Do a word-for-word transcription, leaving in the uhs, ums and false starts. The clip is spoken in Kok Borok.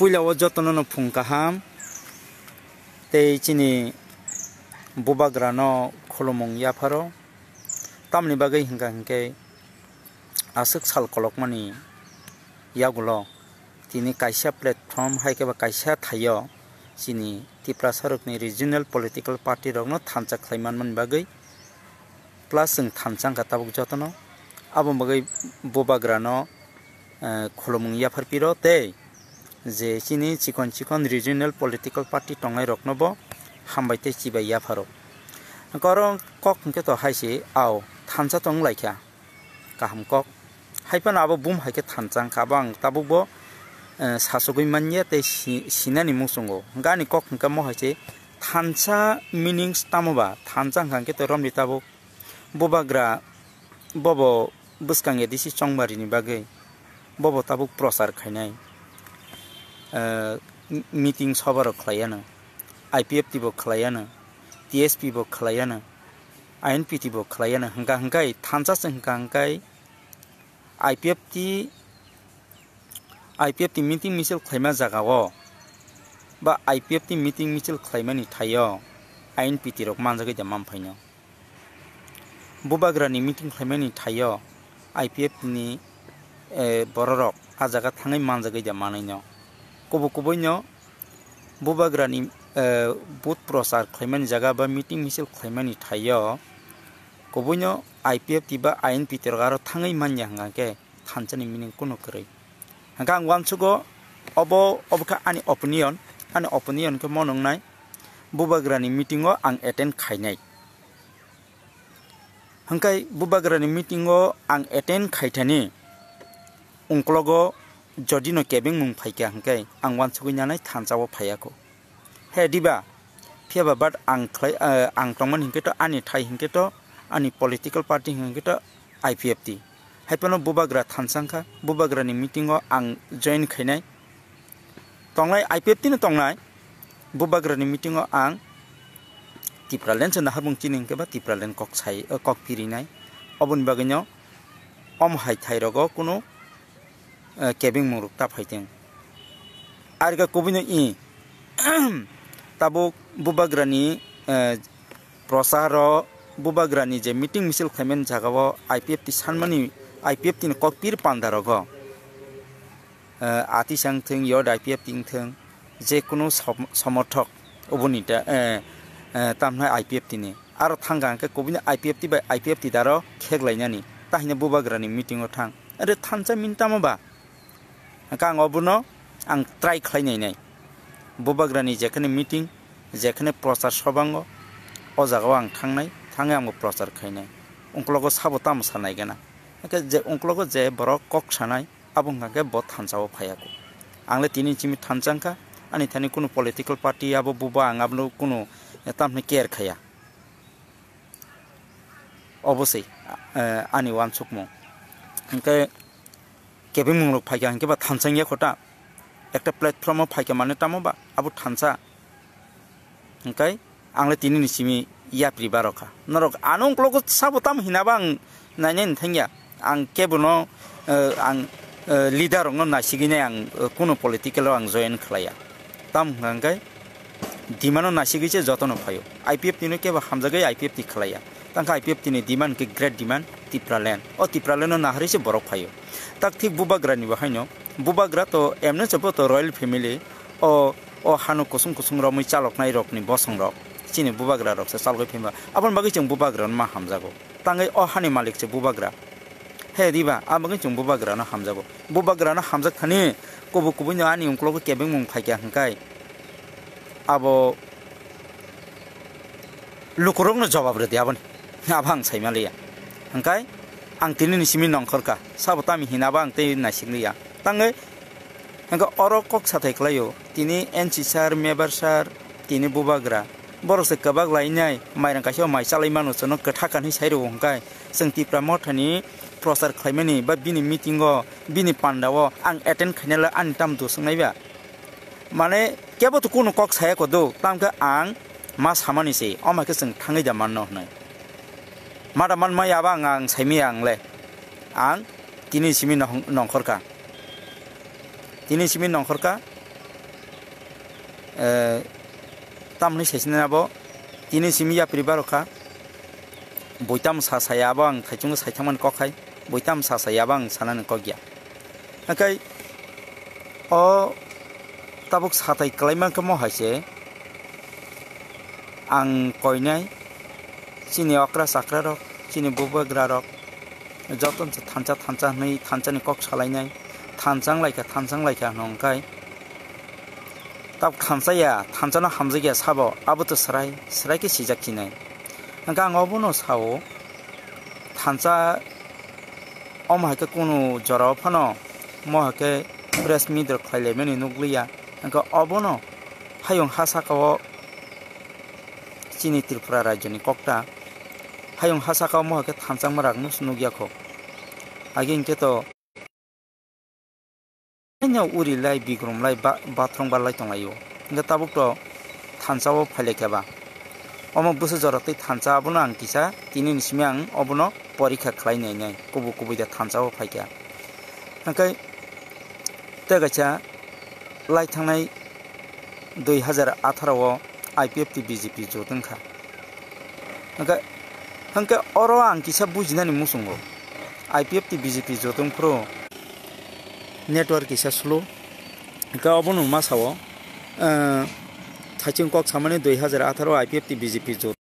Puila o jotono no phung kaham tei chini bubagra no khulumung yapharo. Tamni bagwi hwnkha hwnkhe aswk sal kolokmani yagulo tini kaisa platform hai khe ba kaisa thaio chini Tiprasa rokni regional political party rokno thansa khlai manmani bagwi, plus chwng thansa wngkha tabuk jotono. Aboni bagwi bubagrano, eh, khulumung yapharpiro tei je chini chikon chikon regional political party tongnai rokno bo hambai tei chibai yapharo. Hwnkhe oro kok hwnkhe to hai se, ao thansa tong lai kha. Kaham kok. Hai phano abo bum hai khe thansa wngkha, abo ang tabukbo, eh, sachogwi manya tei si-, sinani muchungo. Hwnkhe ani kok hwnkhe mo hai se thansa meanings tamo ba? Thansa hwnkha hwnkhe to romni tabuk bubagra bobo bwskang A D C chongbarini bagwi bobo tabuk prochar khainai, eh, meeting soba rok khlaiano, I P F T bo khlaiano, T S P bo khlaiano, I N P T bo khlaiano, hwnkha hwnkhe thansa se hwnkha hwnkhe I P F T, I P F T meeting misil khlaima jagao ba I P F T meeting misil khlaimani thaio I N P T rok manjagwi da manphaino. Bubagrani meeting khlaimani thaio I P F T ni, eh, bororok a jaga thangwi manjagwi da manaino. Kubui kubuino bubagrani, eh, booth prochar khlaimani jaga ba meeting misil khlaimani thaio kubuino I P F T ba I N P T rok aro thangwi manya hwnkha khe thansani meaning kunu kwrwi. Hwnkhe ang uansugo obo, obo khe ani opinion, ani opinion khe mo nwngnai, bubagrani meeting o ang attend khainai. Hwnkhe bubagrani meeting o ang attend khaithani ungklogo jodi no kebengmung phaikha hwnkhe ang uansugwi nanai thansa o phaiya kho. He diba? Phiya ba, but ang khlai, eh, ang tongmani hinkhe to ani thai hinkhe to ani political party hinkhe to I P F T. Hai phano bubagra thansa wngkha, bubagrani meeting o ang join khainai. Tongnai I P F T no tongnai, bubagrani meeting o ang Tipraland se naharmung chini hinkhe ba Tipraland kok sai, eh, kok pirinai. Oboni bagwi no omo hai thai rogo kunu, eh, kebengmung rok ta phaiteng. Arga kubui no i tabuk bubagrani, eh, procharo bubagrani je meeting misil khlaimani jagao I P F T sanmani, I P F T ni kokpir panda rogo, eh, Atisang thung, Yod I P F T thung, je kunu som-, somorthok oboni ta, eh, eh, tamhnai I P F T ni. Aro thangkha hwnkhe kubui no I P F T bai I P F T daro kheklainani. Tahino bubagrani meeting o thang. Are thansa mintamo ba? Hwnkhe ang obono ang try khlai nainai. Bubagrani jekhene meeting, jekhene prochar sobango, o jagao ang thangnai, thangwi ang bo prochar khainai. Ungklogo sabo tamo sanai gana. Hwnkhe je ungklogo je borok kok sanai, abo hwnkha khe bo thansa o phaiya kho. Ang le tini simi thansa wngkha, ani thani kunu political party abo buba ang abono kunu tamni care khaiya. Oboswi, eh, ani uansukmung. Hwnkhe kebengmung rok phaikha hwnkhe ba thansa wngya kho ta. Ekta platform o phaikha mane tamo ba abo thansa. Hwnkhe ang le tini ni simi yapri barokha. Norok ano ungklogo sabo tamo hina ba ang nainai nthangya. Ang kebono, eh, ang, eh, leader rokno naisigwi nai ang, eh, kunu political o ang join khlaiya. Tamo hwnkha hwnkhe demand o naisigwi se jotono phaio. I P F T no kebo hamjagwi I P F T khlaiya. Tangkha I P F T ni demand khe great demand Tipraland. O Tipraland no naharwi se borok phaio. Tak thik bubagrani bo haino. Bubagra to emne se bo to royal family. O, o hano kusung kusung romwi chaloknai rokni bosong rok. Chini bubagra rok se chalgwi phaima. Aboni bagwi chwng bubagra no ma hamjago. Tangwi o hani malik se bubagra. He diba, aboni chwng bubagra no hamjago. Bubagra no hamjak thani kubui kubui no ani ungklogo kebengmung phaikha hwnkhe abo lukurokno jobab rwdi aboni. Abo ang saimaliya. Hwnkhe ang tini ni simi nongkhorkha. Sabo tami hina ba ang tei naisikliya. Tangwi hwnkhe oro kok sathai khlaio. Tini N C sir, Mebar sir, tini bubagra. Borok se kwbak lainai, mairang kaisa mai chalai mano, chwngno kwtha kanwi sai rwo hwnkhe. Chwng Tipra Mothani prochar khlaimani ba bini meeting o, bini panda o ang attend khainai le ani tam duswngnai ba? Mane kebo to kunu kok saya kodo, tamkhe ang ma samani se, omo khe chwng thangwi da manno hwnwi. Ma da man maya ba ang, ang saimaya ang le. Ang tini simi nong-, nongkhorkha. Tini simi nongkhorkha. Eh, tamni saisinai abo tini simi yapri barokha. Boitam sa saya abo ang thaichungo saithangmani kok hai. Boitam sa saya abo ang sanani kok ya. Hingke o tabuk satai kwlai mankhe mo hai se ang koinai chini okra chakra rok, chini bubagra rok joto se thansa thansa hwnwi thansani kok salainai, thansa wnglaikha, thansa wnglaikha hwnwi hwnkhe tabuk thansa ya, thansano hamjakya sabo, abo to swrai, swrai khe sijak chinai. Hwnkhe ang obono sao, thansa omo hai khe kunu jorao phano mo hai khe press meet rok khlai laimani nukliya. Hwnkhe obono hayung ha saka o chini Tripura rajyoni kokta hayung ha saka o mo hai khe thansa wngma rok no se nukya kho. Agi hwnkhe to Haino uri lai, bigrum lai, ba-, bathrom bar lai tong lai o. Hingke tabuk to thansa o phai lai kha ba. Omo bwswk jora tei thansa abono ang kisa tini ni simi ang obono porikha khlai nai nai. Kubui kubui da thansa o phai kha. Hingke tei kaisa lai thangnai dui hazar atharo o I P F T B J P jotong kha. Hingke, hingke oro ang kisa bujinani muchungo. I P F T B J P jotong phuru network kisa slow. Hingke obono ma sao, eh, thaichung kok samani dui hazar atharo I P F T B J P jotong.